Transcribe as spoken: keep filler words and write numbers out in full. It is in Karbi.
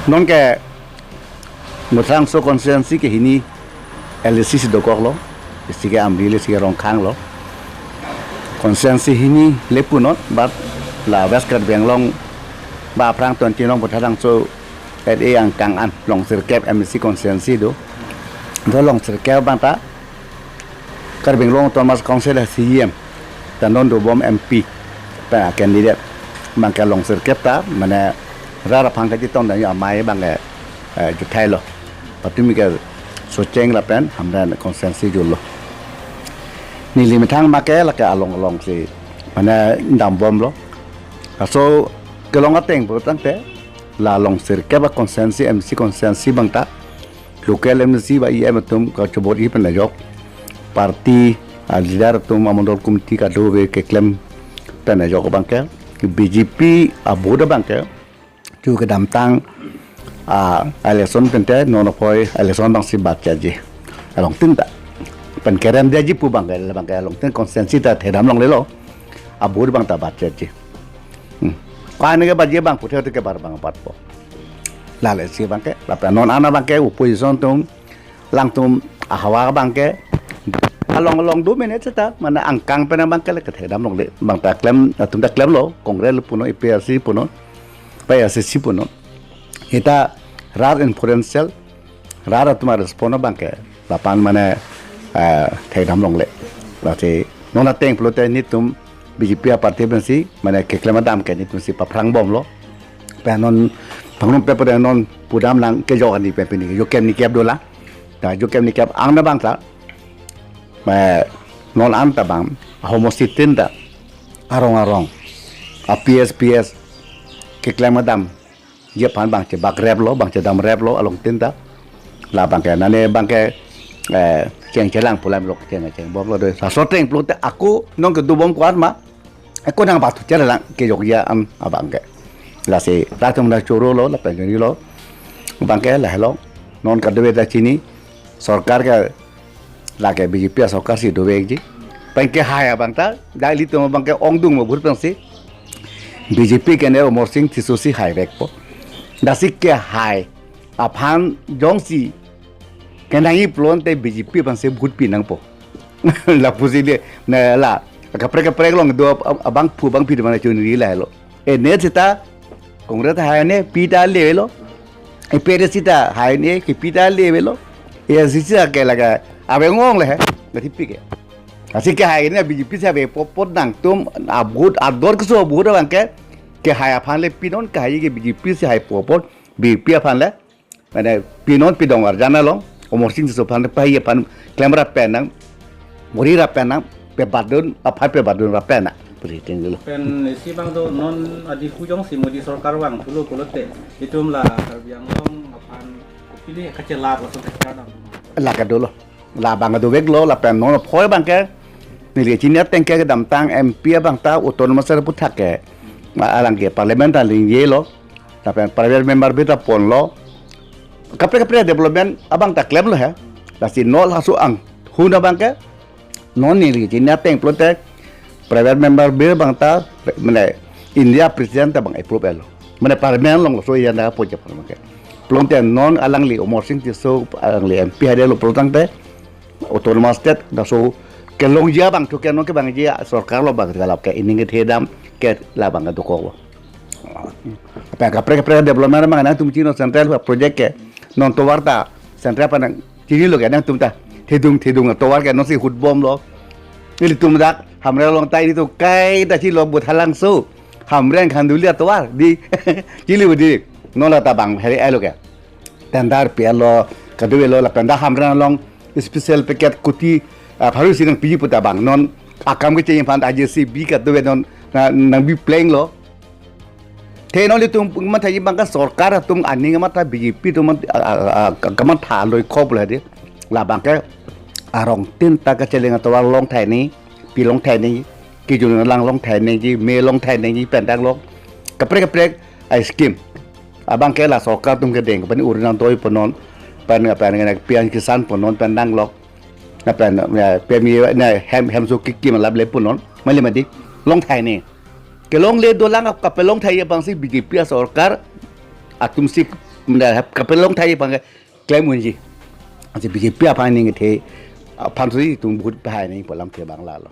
Non ke Mutrangso constituency ke hini L A C si dokoklo, isi ke Amri le, isi ke Rongkhang lo. Constituency hini le punon, but la West Karbi Anglong ba aphrang twenty nong Mutrangso at a angkang an Longsirkep M A C constituency do. Do Longsirkep abang ta Karbi Anglong Autonomous Council a C E M, ta non dobom M P, pa candidate, abang ke Longsirkep ta, mane rat aphang kachetong dan amei abang ke, eh, juthailo. Patumi ke Socheng lapen Hamren constituency julo. Neli methang abang ke lake along along si, mane dambomlo. Laso kelong ateng pulotangte, la Longsirkep a constituency, M C constituency abang ta, local M C ba E M atum kachobor-i pen ajok, party a leader atum, amondol committee kadokave keklem pen ajok abang ke, B J P a vote abang ke, chu kedamtang a election pen te non apoi election abang si batchetji. Along tin ta pen kerem detji pu abang ke, abang ke along tin constituency ta thedam longlelo, a vote abang ta batchetji. Hmm. Kane ke batji abang puthe te ke bar abang batpo. Lale si abang ke, lapen non an abang ke opposition atum, alangtum ahavar abang ke, along along do mene seta, mane angkang pen abang ke le kethedam longle, abang ta klem, atum ta klemlo, Congress le punon, A P H L C punon, P H L C punon. Hita rat influential, rat atum a respond abang ke, lapen mane, eh, thedam longle. Lasi non ateng pulote netum B J P a party pensi, mane keklem adam ke netum si paphrang bomlo. Pen non pangrum pe pada non pudam lang kejok ani pe pini, jokem ni kep dolang. Ta jokem ni kep ang na abang ta, eh, non an ta abang, homosti tin ta, arong arong, a P S P S keklem adamji aphan abang chebak replo, abang chedam replo along tin ta. La abang ke, nane abang ke, eh, cheng chelang pulam lok cheng cheng bomlo do. Laso ateng pulote ako non kedobom ko-an ma, ako nang batu chelang kejokji an abang ke. Lasi latum na chorolo, lapen chorolo. Abang ke lahelo. Non kadokave ta chini, sorkar ke lake B J P a sorkar si dovekji. Pen kehai abang ta, dak ilitum abang ke ongdung mo bur pensi, B J P kener Amarsing Tisso si haivekpo. Lasi kehai aphan jongsi kenangji pulote B J P aphansi vote pi nangpo. Lapusi le, na la, kaprek kaprek along do ab-, ab-, abangphu abangpi do mane chunri lahelo. E ne seta, Congress ta hai ne, pi ta levelo. E P D C ta hai ne, kepi ta levelo. E A C C ta ke lake, ave ngong le he, nati pi ke. Lasi kehai ne B J P si avepo apot nangtum, a vote, ador keso vote abang ke, kehai aphan le pinon, kehai ke B J P si haipo apot, B J P aphan le, mane pinon pidong arjan along, Amarsing Tisso aphan, pahai aphan, klem rap pen nang, muri rap pen nang, pebadun, aphan pebadun rap pen nang. Puri ting dulu. Pen isi abang do non adi hujong si Modi sorkar vangthulo pulote, itum la Karbi Anglong aphan kopili kachelap laso tekra dam. La kadolo. La abang doveklo, lapen non aphoi abang ke, neli chini ateng ke kedamtang M P abang ta autonomous aputhak ke, ma alang ke parliament ta lingjelo, lapen private member bir ta ponlo, kaprek kaprek development abang ta klemlo he. Lasi non laso anghun abang ke, non neli chini ateng pulote, private member bir abang ta, mane India president ta abang approve lo. Mane parliament along laso area na po je parliament ke. Pulote non alangli Amarsing Tisso alangli M P haidetlo pulotangte, autonomous state, laso kelongji abang thu ke non kevangji sorkar lo abang kalap ke ining kethedam ke la abang dokoklo. Apa kaprek kaprek development abang nangtum chini, central project ke non tovar ta central aphan nangchinilo ke nangtum ta thedung thedung tovar ke non si hut bomlo. Ilitum dak Hamren along ta ilitum kaita chilo Buthalangso, Hamren Khanduli atovar di chili di non la ta abang heri ailo ke. Tender pilo, kadokave lo, lapen dak Hamren along special package kuti, ah, pharo isi nangpiji pu ta abang non akam kecheng aphan ta J C B kadokave non na, nangbi plenglo. Te non ilitum mathaji abang ke sorkar atum aning matha B J P atum, ah, ah, ah, ka-, kamatha loikho pulo di. La abang ke arong tin ta kacheleng atovar longthai ni, pi longthai ni, kejun lang longthai niji, me longthai niji, pen danglok. Kaprek kaprek a scheme. Abang ke la sorkar atum kedeng, pen urna doi punon, pen, pen, pen, P M Kisan punon, pen danglok. Na pen, ya, P M E, na hem, hemso kiki malap le punon, mali madi, longthai ni. Kelongle dolang ap kapelongthai abang si B J P a sorkar atum si mane kapelong thai abang ke klem unji. Ansi B J P aphan ningthe, aphan sui tung vote pahai nangji pu alam ke abang lalo.